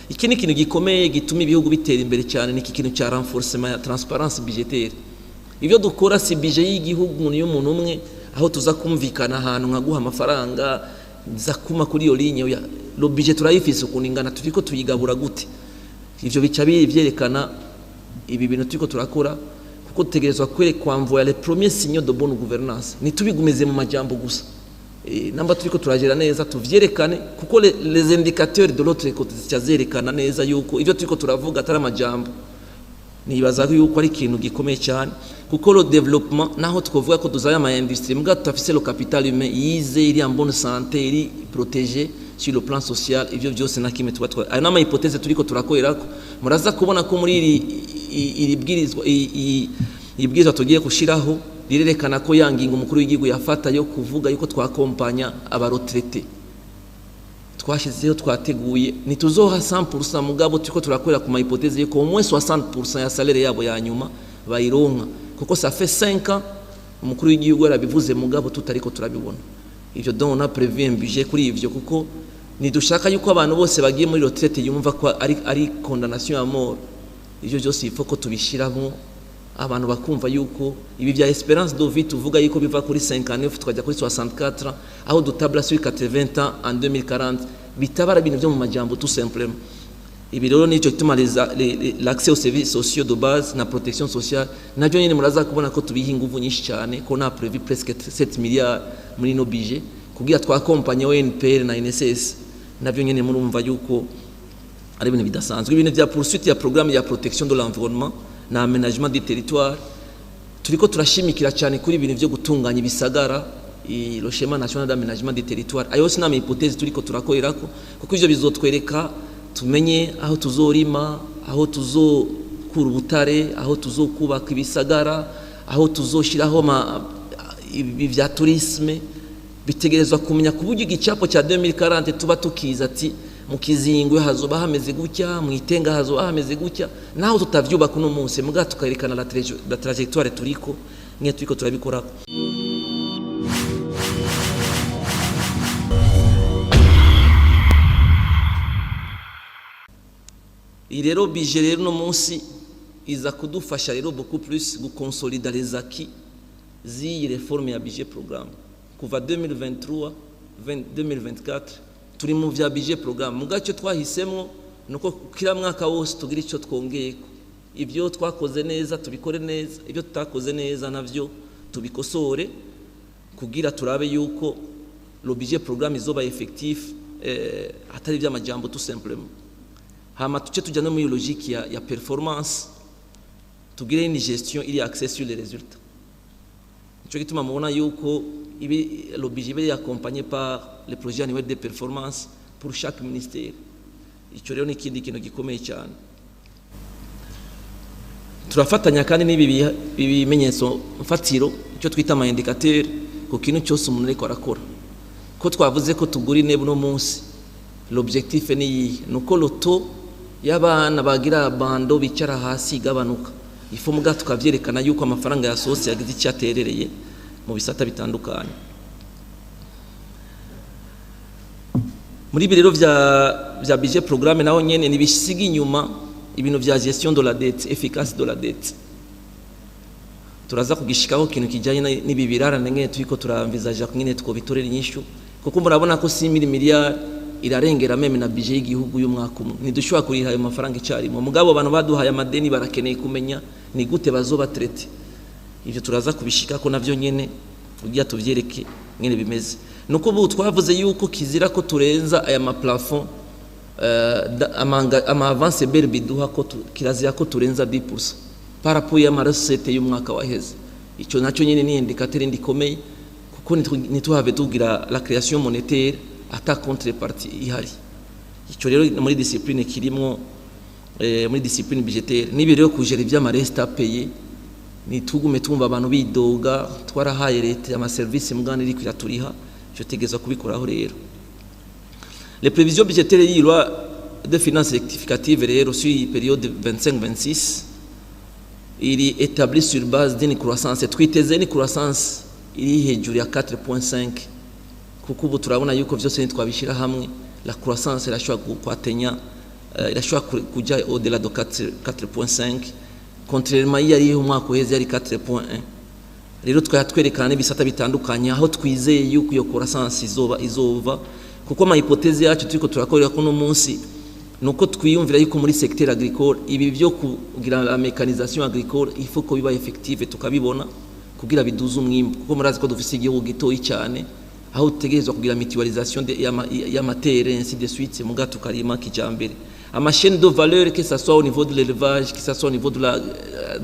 Iki ni ikintu gikomeye gituma ibihugu bitera imbere cyane, ni iki kintu cya renforcement ya transparence budgétaire. Ibyo dukora si budget y'igihugu y'umuntu umwe, aho tuza kumvikana ahantu nkaguha amafaranga nza kuma kuri iyo ligne. Oya, le budget turayifise ukuntu ingana, turiko tuyigabura gute? Ivyo bica byerekana ibi bintu turiko turakora, kuko dutegerezwa kwenvoya les premiers signaux de bonne gouvernance. Ntitubigumize mu majambo gusa. Namba turiko turagera neza, tuvyerekane, kuko les indicateurs de l'autre côté zica zerekana neza yuko ivyo turiko turavuga atari amajambo. Nibaza yuko ari ikintu gikomeye cyane, kuko le développement, naho twovuga ko tuzaye ama industrie, mbwa tutafise le capital humain yize, iri en bonne santé, iri protégé sur le plan social, ivyo byose na kimwe tuba ayo nama hypothèse turiko turakorerako. Muraza kubona ko muri iri bwirizwa, iri bwirizwa tugiye gushiraho rirerekana ko ya ngingo umukuru w'igihugu yafata yo kuvuga yuko twakompanya aba retraités, twashyizeho, twateguye, ntituzoha 100%, mugabo turiko turakorera ku ma hypothèse yuko au moins 60% ya salaire yabo ya nyuma bayironka, kuko ça fait 5 ans umukuru w'igihugu yarabivuze, mugabo tutariko turabibona ivyo. Donc on a prévu un budget kuri ivyo, kuko ntidushaka yuko abantu bose bagiye muri retraite yumva ko ari condamnation à mort. Ivyo byose il faut ko tubishiramo, abantu bakumva yuko ibi bya espérance de vie tuvuga yuko biva kuri 59 tukajya kuri 64, aho dutabla sur 80 ans en 2040, bitabara ibintu byo mu majambo tout simplement. Ibi rero nicyo gituma l'accès aux services sociaux de base na protection sociale nabyo nyine muraza kubona ko tubiha ingufu nyinshi cyane, ko na prévu presque 7 milliards muri no budget kugira twakompanye ONPR na INSS. Nabyo nyine murumva yuko ari ibintu bidasanzwe. Ibintu bya poursuite ya programme ya protection de l'environnement na aménagement du territoire, turiko turashimikira cyane kuri ibintu byo gutunganya ibisagara, le schéma national d'aménagement du territoire. Ayo yose ni ama hypothèse turiko turakorerako, kuko ivyo bizotwereka tumenye aho tuzorima, aho tuzokura ubutare, aho tuzokubaka ibisagara, aho tuzoshiraho ibi vya tourisme. Bitegerezwa kumenya ku buryo igicapo cya 2040 tuba tukiza ati mu Kizingwe hazoba hameze gutya, mu Itenga hazoba hameze gutya, naho tutavyubaka uno munsi, muga tukerekana la trajectoire turiko mwe turiko turabikorako. Iyi rero budget rero uno munsi iza kudufasha rero beaucoup plus guconsolida les acquis z'iyi réforme ya budget programme. Kuva 2023 2024 turi mu vya budget programme, muga icyo twahisemo nuko kila mwaka wose tugira icyo twongeyeko. Ibyo twakoze neza tubikore neza, ibyo tutakoze neza navyo tubikosore, kugira turabe yuko le budget programme izoba effectif, atari iby'amajambo tout simplement. Hama tuce tujya no muri logique ya performance, tugire une gestion iri axée sur les résultats. Nico gituma mubona yuko ibi le budget iba accompagné par les projets annuels de performance pour chaque ministère. Icyo rero ni ikindi kintu gikomeye cyane. Turafatanya kandi n'ibi bimenyetso mfatiro, icyo twita ama indicateur ku kintu cyose umuntu ariko arakora. Ko twavuze ko tugura intebe uno munsi, l'objectif ni iyihe? Nuko le taux y'abana bagira abandon, bicara hasi, igabanuka. Ifu muga tukavyerekana yuko amafaranga yasohotse yagize icyo aterereye mu bisata bitandukanye. Muri ibi rero vya budget programme, naho nyene ntibisiga inyuma ibintu vya gestion de la dette, efficace de la dette. Turaza kugishikaho ikintu kijanye n'ibi birarane ngene turiko turamvizaja ngene twobitorera inyishu, kuko murabona ko 6 miliyari irarengera même na budget y'igihugu y'umwaka umwe. Ntidushobora kuriha ayo mafaranga icyarimwe, mugabo abantu baduhaye amadeni barakeneye kumenya ni gute bazoba traité. Ivyo turaza kubishikako navyo nyene kugira tuvyereke ngene bimeze. Nuko ubu twavuze yuko kizira ko turenza aya ma plafond, ama avance BRB duha, ko kirazira ko turenza 10% par rapport y'ama recettes y'umwaka waheze. Icyo nacyo nyine ni indicateur indi ikomeye, kuko ntituhave tugira la création monétaire ata contrepartie ihari. Icyo rero muri discipline kirimwo, muri discipline budgétaire. Nibi rero kujera ivy'ama restes à payer, nitugume tumva abantu bidoga: twarahaye leta ama service mugana iri kwiraturiha. Icyo tegezwa kubikoraho rero. Les prévisions budgétaires y'iyi loi de finances rectificative rero sur iyi période 25-26 iri établie sur base d'une croissance, twiteze ni croissance iri hejuru ya 4.5, kuko ubu turabona yuko vyose nitwabishyira hamwe la croissance irashobora kwatenya Irashobora kuja au-delà de 4.5, contrairement iyo yari umwaka uheze yari 4.1. Rero twaya twerekana n'ibisata bitandukanye aho twizeye yuko iyo croissance izoba izova, kuko ama hypothèse yacu turiko turakorera ko no munsi nuko twiyumvira yuko muri secteur agricole, ibi byo kugira la mécanisation agricole, il faut ko biba effective, tukabibona kugira biduze umwimbu, kuko murazi ko dufise igihugu gitoyi cyane aho tutegerezwa kugira mutualisation y'ama terres, ainsi de suite, muga tukarima kijambere. Ama chaîne de valeur, que ça soit au niveau de l'élevage, que ça soit au niveau de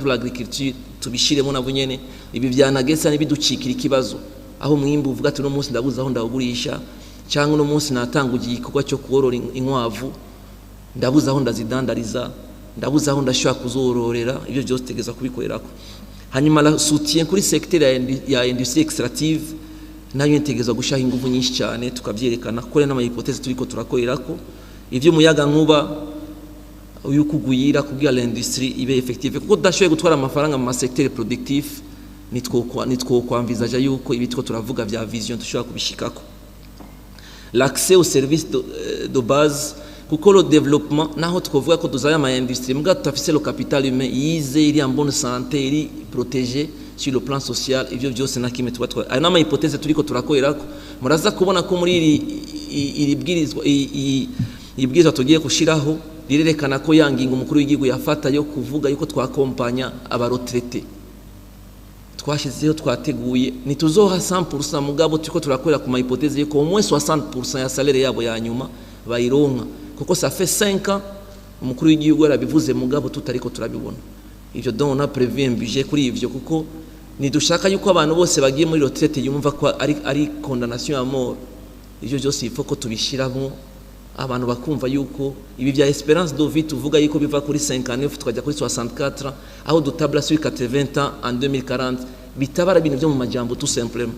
l'agriculture, tubishiremo nabo nyene. Ibi vyanagesa nibiducikira ikibazo aho umwimbu uvuga ati: "Uno munsi ndabuze aho ndawugurisha", cyangwa "Uno munsi natanguye igikorwa cyo korora inkwavu, ndabuze aho ndazidandariza, ndabuze aho ndashobora kuzororera." Ibyo byose tegeza kubikorerako. Hanyuma la soutien kuri secteur ya industrie extractive nayo ntegezwa gushaha ingufu nyinshi cyane, tukavyerekana kuko n'ama hypothèse turiko turakorerako ivy'umuyaga nkuba yuko ugwira kugira l'industrie ibe effective, kuko tudashoboye gutwara amafaranga mu secteur productif, nitwo kwamvizaja yuko ibi two turavuga vya vision dushobora kubishikako. L'accès aux services de base, kuko le développement, naho twovuga ko tuzaye ama industrie, muga tutafise le capital humain yize, iri en bonne santé, iri protégé sur le plan social, ivyo byose na kimwe tuba twa. Ayo nama hypothèse turiko turakorerako. Muraza kubona ko muri iri bwirizwa, ibwirizwa tugiye gushiraho rirerekana ko ya ngingo umukuru w'igihugu yafata yo kuvuga yuko twakompanya aba retraités, twashyizeho, twateguye, ntituzoha 100%, mugabo turiko turakorera ku ma hypothèse yuko au moins 60% ya salaire yabo ya nyuma bayironka, kuko ça fait 5 ans umukuru w'igihugu yarabivuze, mugabo tutariko turabibona ivyo. Donc on a prévu un budget kuri ivyo, kuko ntidushaka yuko abantu bose bagiye muri retraite yumva ko ari condamnation à mort. Ivyo byose il faut ko tubishiramo, abantu bakumva yuko ibi bya espérance de vie tuvuga yuko biva kuri 59 tukajya kuri 64, aho dutabla sur 80 ans en 2040, bitabara ibintu byo mu majambo tout simplement.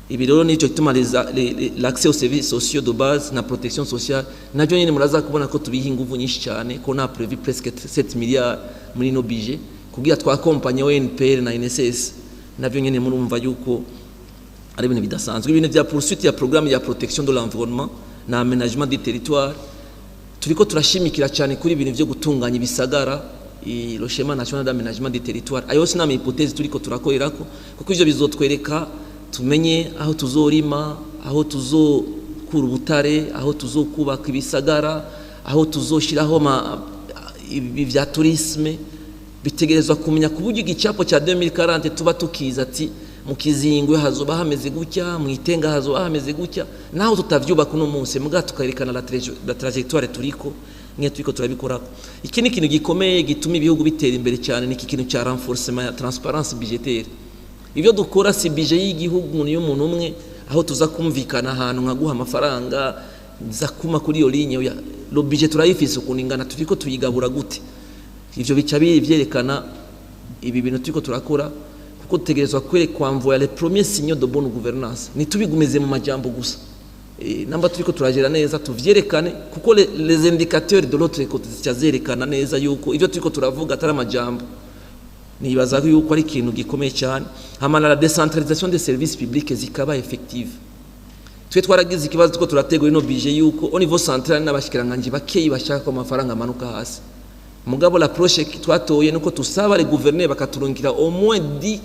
Ibi rero nicyo gituma l'accès aux services sociaux de base na protection sociale nabyo nyine muraza kubona ko tubiha ingufu nyinshi cyane, ko na prévu presque 7 milliards muri no budget kugira twakompanye ONPR na INSS. Nabyo nyine murumva yuko ari ibintu bidasanzwe. Ibintu bya poursuite ya programme ya protection de l'environnement na aménagement du territoire, turiko turashimikira cyane kuri ibintu byo gutunganya ibisagara, le schéma national d'aménagement du territoire. Ayo yose nama hypothèse turiko turakorerako, kuko ivyo bizotwereka tumenye aho tuzorima, aho tuzokura ubutare, aho tuzokubaka ibisagara, aho tuzoshiraho ibi vya tourisme. Bitegerezwa kumenya ku buryo igicapo cya 2040 tuba tukiza ati mu Kizingwe hazoba hameze gutya, mu Itenga hazoba hameze gutya, naho tutavyubaka uno munsi, muga tukayerekana la trajectoire turiko mwe turiko turabikorako. Iki ni ikintu gikomeye gituma ibihugu bitera imbere cyane, ni iki kintu cya renforcement ya transparence budgétaire. Ibyo dukora si budget y'igihugu y'umuntu umwe aho tuza kumvikana ahantu nkaguha amafaranga nza kuma kuri iyo ligne. Oya, le budget turayifise ukuntu ingana, turiko tuyigabura gute? Ivyo bica byerekana ibi bintu turiko turakora, kuko dutegerezwa kwamvoya les premiers signaux de bonne gouvernance, ntitubigumize mu majambo gusa. Namba turiko turagera neza, tuvyerekane, kuko les indicateurs de l'autre côté zica zerekana neza yuko ivyo turiko turavuga atari amajambo. Nibaza yuko ari ikintu gikomeye cyane. Hama na la décentralisation des services publics zikaba effective. Twe twaragize ikibazo tuko turategura ino budget yuko au niveau central n'abashikiranganje bakeyi bashaka ko amafaranga amanuka hasi, mugabo l'approche twatoye nuko tusaba les gouverneurs bakaturungikira au moins 10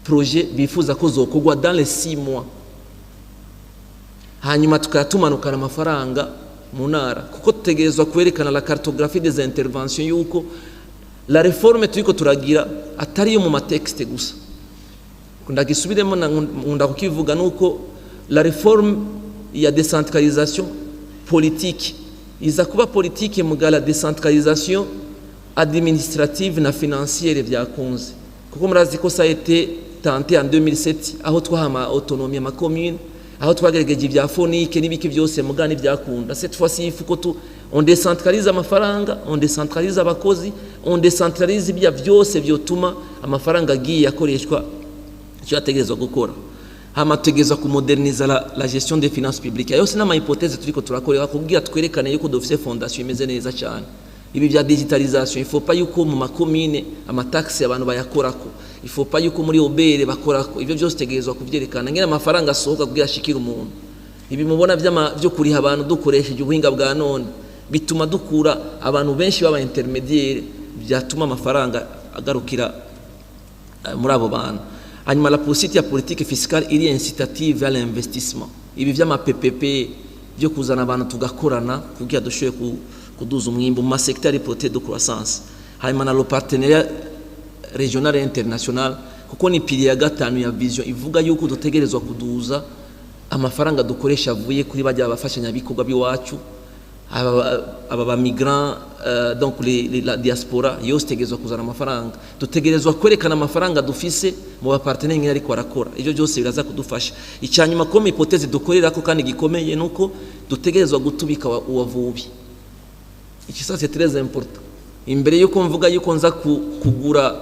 projets bifuza ko zokorwa dans les 6 mois, hanyuma tukayatumanukana amafaranga mu ntara, kuko tutegerezwa kwerekana la cartographie des interventions, yuko la réforme turiko turagira atari yo mu ma texte gusa. Ndagisubiremo, nkunda kukivuga, nuko la réforme ya décentralisation politique iza kuba politique, muga la décentralisation administrative na financière vyakunze, kuko murazi ko ça a été tenté en 2007 aho twaha autonomie ama commune, aho twagerageje ibya FONIC n'ibiki byose, muga ntibyakunda. Cette fois-ci il faut ko tu on décentralise amafaranga, on décentralise abakozi, on décentralise ibya byose byotuma amafaranga agiye akoreshwa icyo yategerezwa gukora. Hama tutegerezwa kumoderniza la gestion des finances publiques. Ayo si n'ama hypothèse turiko turakorera kugira twerekane yuko dufise fondation imeze neza cyane. Ibi bya digitalisation, il faut pas yuko mu makomine ama taxe abantu bayakorako, il faut pas yuko muri OBR bakorako. Ibyo byose tegerezwa kuvyerekana ngene amafaranga asohoka kugira ashikire umuntu. Ibi mubona byo kuriha abantu dukoresheje ubuhinga bwa none. Bituma dukura abantu benshi baba intermédiaire, byatuma amafaranga agarukira muri abo bantu. Hanyuma la poursuite ya politique fiscale iri incitative à l'investissement, ibi vy'ama PPP byo kuzana abantu tugakorana kugira dushoboye kuduza umwimbu mu masecteur ari porteur de croissance. Hanyuma na le partenariat régional et international, kuko ni pilier ya gatanu ya vision ivuga yuko dutegerezwa kuduza amafaranga dukoresha avuye kuri bajya abafashanyabikorwa b'iwacu, aba ba migrants, donc la diaspora yose tegerezwa kuzana amafaranga. Dutegerezwa kwerekana amafaranga dufise mu ba partenaire nyine ariko arakora. Ivyo byose biraza kudufasha. Icyanyuma, comme hypothèse dukorera ko kandi gikomeye, nuko dutegerezwa gutubika uwavubi. Iki ça, c'est très important. Imbere yuko mvuga yuko nza kugura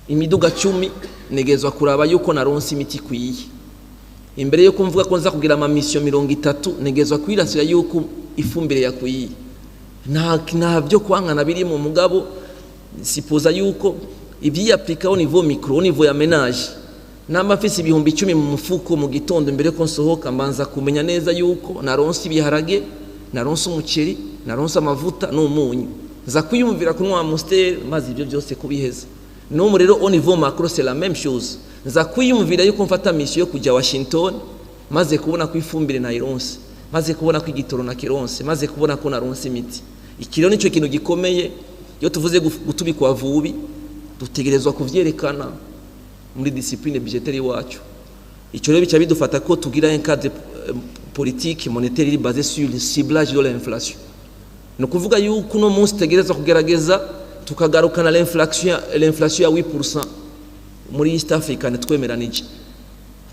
imiduga 10, negezwa kuraba yuko naronse imiti ikwiye. Imbere yuko mvuga ko nza kugira ama mission 30, negezwa kwirasira yuko ifumbire yakwiye. Nta byo kwankana biri mu mugabo, sipoza yuko ibyiyapplika au niveau micro, au niveau ya ménage. Namba mfise 10.000 mu mufuko, mu gitondo mbere ko nsohoka mbanza kumenya neza yuko naronse ibiharage, naronse umuceri, naronse amavuta n'umunyu, nza kwiyumvira kunywa Amstel maze ibyo byose kubiheza. N'ubu rero au niveau macro, c'est la même chose. Nza kwiyumvira yuko mfata mission yo kujya Washington maze kubona ko ifumbire nayironse, maze kubona ko igitoro nakironse, maze kubona ko naronse imiti. Iki rero nicyo kintu gikomeye. Iyo tuvuze gutubikwa vubi, dutegerezwa kuvyerekana muri discipline budgétaire iwacu. Icyo rero bica bidufata ko tugira un cadre politique monétaire iri basé sur le ciblage de l'inflation. Ni ukuvuga yuko uno munsi tutegerezwa kugerageza tukagarukana l'inflation ya 8% muri East Africa. Twemeranije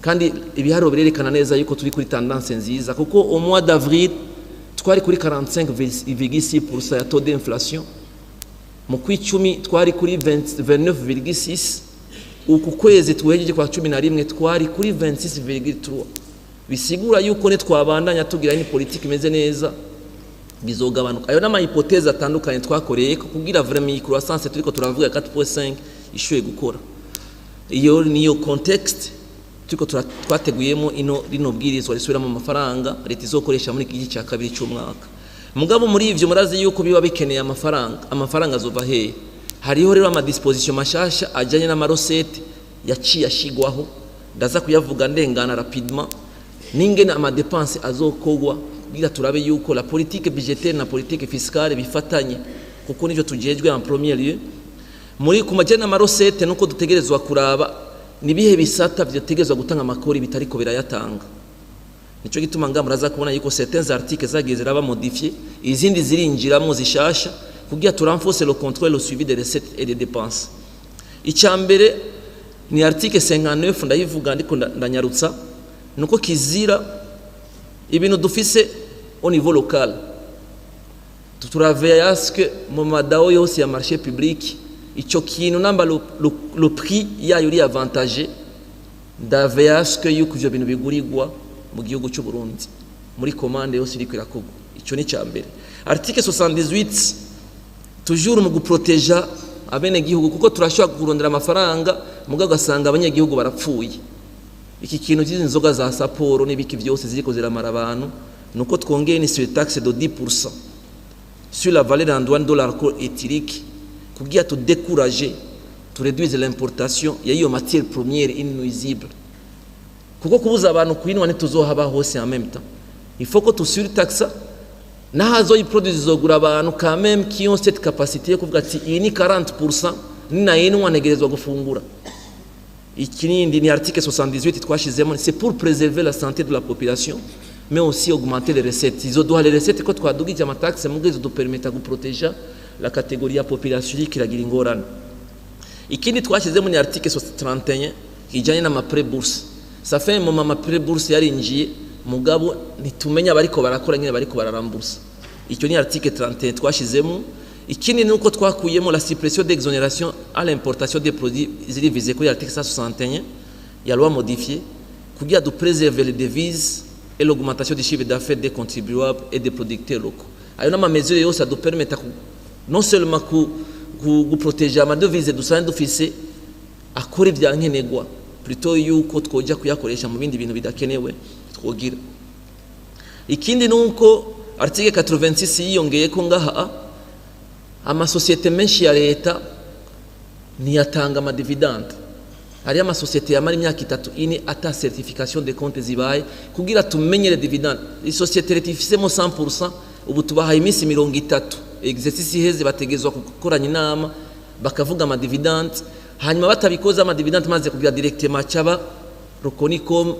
kandi ibiharuro birerekana neza yuko turi kuri tendance nziza, kuko au mois d'avril twari kuri 45,6% ya taux d'inflation, mu kw'icumi twari kuri 29,6, uku kwezi tuhejeje kwa 11 twari kuri 26,3. Bisigura yuko nitwabandanya tugira ni politique imeze neza, bizogabanuka. Ayo n'ama hypothèse atandukanye twakoreye ko kugira vraiment iyi croissance turiko turavuga 4.5 ishoye gukora. Iyo niyo contexte turiko twateguyemo ino rino bwirizwa risubiramo amafaranga leta izokoresha muri iki gice cya kabiri cy'umwaka. Mugabo muri ivyo murazi yuko biba bikeneye amafaranga. Amafaranga azova hehe? Hariho rero ama disposition mashasha ajanye n'ama recettes yaciye ashigwaho, ndaza kuyavuga ndengana rapidement, n'ingene ama dépenses azokogwa kugira turabe yuko la politique budgétaire na politique fiscale bifatanye, kuko nivyo tujejwe en premier lieu. Muri ku majyanye n'ama recettes, nuko dutegerezwa kuraba nibihe bisata vyategerezwa gutanga amakori bitariko birayatanga. Nico gituma nga muraza kubona yuko certains articles zagiye ziraba modifié, izindi zirinjiramo zishasha, kugira tu renforcer le contrôle, le suivi des recettes et des dépenses. Icya mbere ni article 59, ndayivuga ndiko ndanyarutsa. Nuko kizira ibintu dufise au niveau local, turaveilla à ce que mu madao yose ya marché public, ico kintu namba le prix yayo uri avantagé, ndaveilla à ce que yuko ivyo bintu bigurirwa mu gihugu cy'u Burundi muri commande yose iriko irakorwa. Ico ni icya mbere. Article 78, toujours mu guproteja abenegihugu, kuko turashobora kurondera amafaranga mugabo ugasanga abanyagihugu barapfuye. Iki kintu cy'izi nzoga za Sapporo n'ibiki byose ziriko ziramara abantu, nuko twongeye ni surtaxe de 10% sur la valeur en douane de l'alcool éthylique, kugira tu décourager, tu réduise l'importation ya iyo matière première nuisible, kuko kubuza abantu kuyinywa ntituzohaba hose en même temps. Il faut que tu surtaxe nahazo yiproduise, izogura abantu quand même qui ont cette capacité yo kuvuga ati iyi ni 40%, ninayinywa ntegerezwa gufungura. Ikindi ni article 78 twashizemo, c'est pour préserver la santé de la population mais aussi augmenter les recettes. Izoduha les recettes ko twadugije ama taxe, mugabo izodupermeta guproteja la catégorie ya population iriko iragira ingorane. Ikindi twashyizemo ni article 31 ijyanye n'ama prêt bourse. Ça fait un moment ama prêt bourse yarinjiye, mugabo ntitumenya abariko barakora nyine bariko bararambursa. Icyo ni article 31 twashyizemo. Ikindi ni uko twakuyemo la suppression d'exonération à l'importation des produits ziri visés kuri article 161 ya loi modifiée, kugira du préserver les devises et l'augmentation du chiffre d'affaires des contribuables et des producteurs locaux. Ayo n'ama mesure yose adupermeta non seulement ku guproteger ama devises dusanzwe dufise akora ibya nkenerwa, plutôt yuko twoja kuyakoresha mu bindi bintu bidakenewe twogira. Ikindi ni uko Article 86 yiyongeye ko ngaha amasosiyete menshi ya leta ntiyatanga ama dividendes. Hariyo amasosiyete yamara imyaka 3, 4 ata certification de compte zibaye kugira tumenye les dividendes. Isosiyete leta ifisemo 100%, ubu tubahaye iminsi 30, exercice iheze bategezwa gukoranya inama bakavuga ama dividendes. Hanyuma batabikoze, ama dividendes maze kugira directement cyaba reconnu comme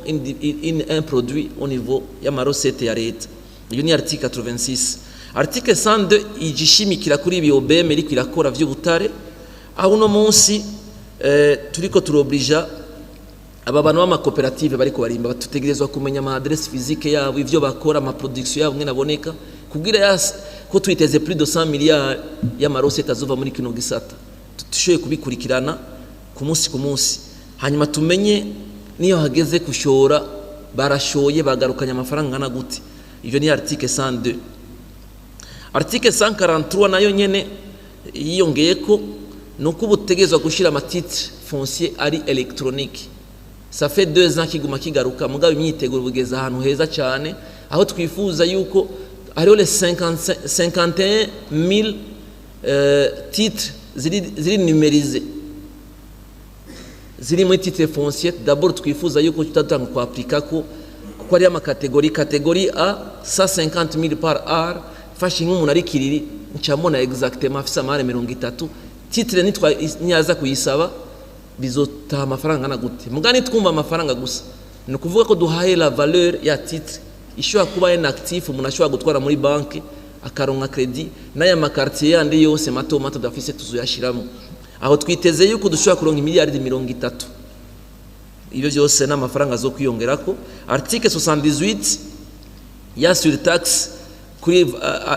un produit au niveau y'ama recettes ya leta. Iyo ni article 86. Article 102 igishimikira kuri ibi OBM iriko irakora vy'ubutare, aho uno munsi turiko turoblija aba bantu b'amakoperative bariko barimba, batutegerezwa kumenya ama adresse physique yabo, ivyo bakora, ama production yabo ngene aboneka, kugira yas ko twiteze plus de 100 milliards y'ama recettes azova muri kino gisata, tushoboye kubikurikirana ku munsi ku munsi, hanyuma tumenye niyo hageze kushora barashoye bagarukanye amafaranga angana gute. Ivyo ni article 102. Article 143 nayo nyene yiyongeye ko nuko ubutegezwa gushira ama titres foncier ari électronique. Ça fait 2 ans kiguma kigaruka, mugabo imyiteguro bugeze ahantu heza cyane, aho twifuza yuko hariho les 51 000 titres ziri numérisés, ziri muri titre foncier. D'abord twifuza yuko tutatanga kuaplika ko kuko ari ama catégories: catégorie A, 150 000 par are. Fashe nk'umuntu ari Kiriri, ncamona exactement afise ama ares 30, titre nitwa niyaza kuyisaba bizotaha amafaranga angana gute. Mugani twumva amafaranga gusa, ni ukuvuga ko duhaye la valeur ya titre ishobora kuba un actif umuntu ashobora gutwara muri banki akaronka crédit. N'aya ma quartiers yandi yose mato mato dafise tuzoyashiramo, aho twiteze yuko dushobora kuronka imiliyaridi 30. Ibyo byose n'amafaranga zo kwiyongerako. Article 78 ya surtaxe kuri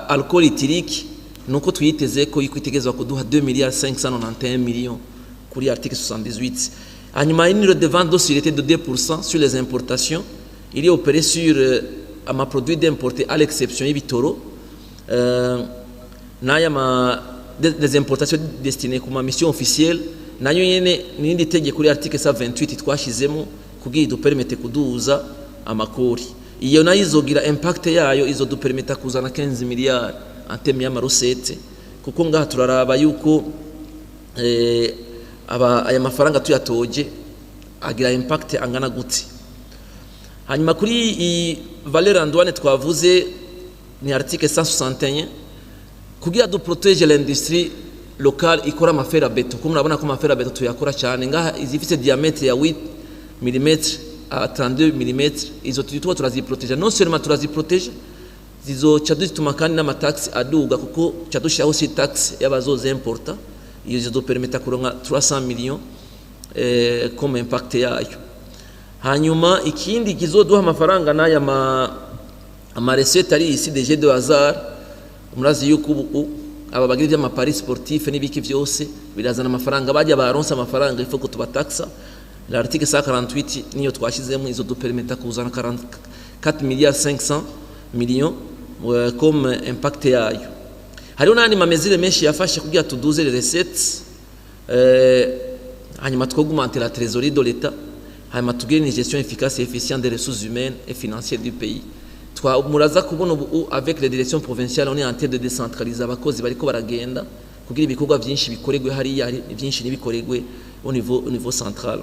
alcool éthylique, nuko twiteze ko yuko itegerezwa kuduha 2 milliards 591 millions kuri article 78. Hanyuma une redevance de sûreté de 2% sur les importations il est opéré sur ama produits d'importés, à l'exception y'ibitoro n'aya ma des importations destinées ku ma mission officielle. Nayo nyene n'irindi tegeko kuri article 128 twashizemo kugira idupermete kuduza amakori. Iyo nayo izogira impact yayo, izodupermeta kuzana 15 milliards en termes y'ama recettes, kuko ngaha turaraba yuko aba aya mafaranga tuyatoje agira impact angana gute. Hanyuma kuri iyi valeur en douane twavuze ni article 161, kugira du protège l'industrie locale ikora ama fers à béton, kuko murabona ko ama fers à béton tuyakora cyane ngaha, izifite diamètre ya 8 mm à 32 mm. Izo tuba turaziproteja. Non seulement turaziproteja, zizoca dutuma kandi n'ama taxes aduga, kuko ca dushiraho si taxe y'abazozimporta. Iyo zizopermeta kuronka 300 millions comme impact yayo. Hanyuma ikindi kizoduha amafaranga n'aya ama recettes ari ici des jeux de hasard. Murazi yuko ubu aba bagira iby'ama paris sportifs n'ibiki byose birazana amafaranga, bajya baronsa amafaranga, il faut ko tubataxa. L'article 148 niyo twashyizemo, izo dupermeta kuzana 44 milliards 500 millions comme impact yayo. Hariho n'andi ma mesures menshi yafashe kugira tuduze les recettes, hanyuma twaugmenter la trésorerie de l'État, hanyuma tugire une gestion efficace et efficiente des ressources humaines et financières du pays. Twa muraza kubona ubu avec les directions provinciales, on est en train de décentraliser abakozi bariko baragenda kugira ibikorwa byinshi bikoregwe hariya, byinshi ntibikorerwe au niveau central.